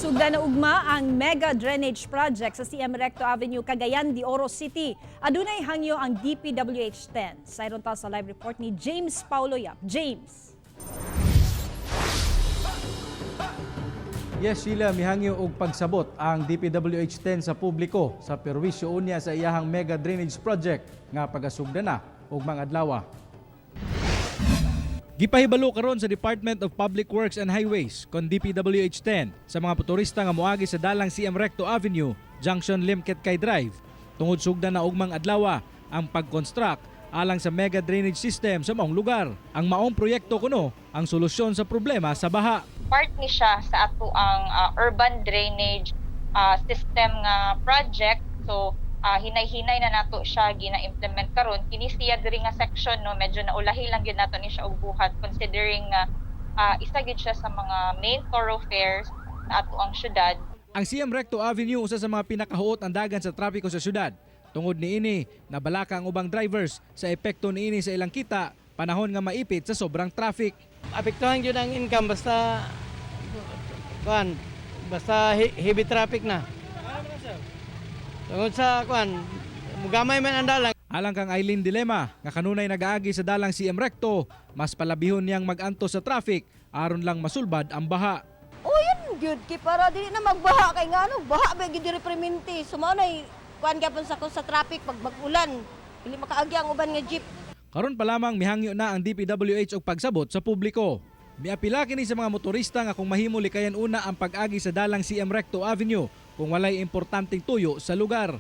Sugda na ugma ang mega drainage project sa CM Recto Avenue, Cagayan de Oro City. Adunay hangyo ang DPWH 10. Sayron ta sa live report ni James Paulo Yap. James. Yes, Sheila, mihangyo og pagsabot ang DPWH 10 sa publiko sa perwisyo unya sa iyahang mega drainage project nga pagasugda na og mga adlaw. Gipahibalo karon sa Department of Public Works and Highways kon DPWH 10 sa mga motorista nga moagi sa dalang CM Recto Avenue, Junction Limket Kay Drive. Tungod sugda na ugmang adlaw ang pag-construct alang sa mega drainage system sa maong lugar. Ang maong proyekto kuno ang solusyon sa problema sa baha. Part ni siya sa ato ang urban drainage system nga project. So hinay-hinay na nato siya gina-implement karon. Kini siya diri nga section, no, medyo naulahi lang gyud nato ni siya og buhat considering nga isa gyud siya sa mga main thoroughfares sa ato ang syudad. Ang CM Recto Avenue usa sa mga pinakahuot ang dagan sa trapiko sa syudad. Tungod niini, nabalaka ang ubang drivers sa epekto niini sa ilang kita panahon nga maipit sa sobrang traffic. Apektuhan gyud ang income basta kuan, basta heavy traffic na. Tungod sa kuan, mugamay man ang dalan. Alang kang Eileen Dilema nga kanunay nagaagi sa dalang CM Recto, mas palabihon niyang mag-antos sa traffic aron lang masulbad ang baha. Oh, yun gyud kay para dili na magbaha, kay ngano baha ba gyud diri perminti. So mao nay kuan gyapon sa sa traffic pag mag-ulan. Dili makaagi ang uban nga jeep. Karon pa lamang mihangyo na ang DPWH og pagsabot sa publiko. Miapila kini sa mga motorista nga kung mahimo likayan una ang pag-agi sa dalang CM Recto Avenue kung walay importanteng tuyo sa lugar.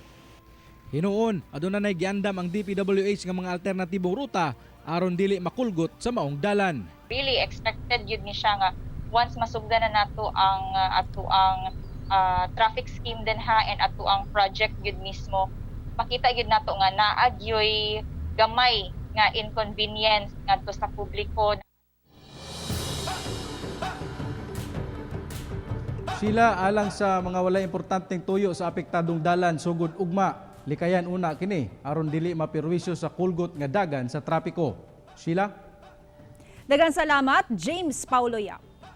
Hinuon, aduna nay giandam ang DPWH nga mga alternatibong ruta aron dili makulgot sa maong dalan. Really expected yun ni siya nga once masugda na nato ang ato ang traffic scheme din ha and ato ang project gyud mismo, makita gyud nato nga naa gyoy gamay nga inconvenience ngadto sa publiko. Sila, alang sa mga walay importanteng tuyo sa apektadong dalan sugod ugma, likayan una kini aron dili mapirwisyo sa kulgot nga dagan sa trapiko. Sheila? Daghang salamat, James Paulo Yap.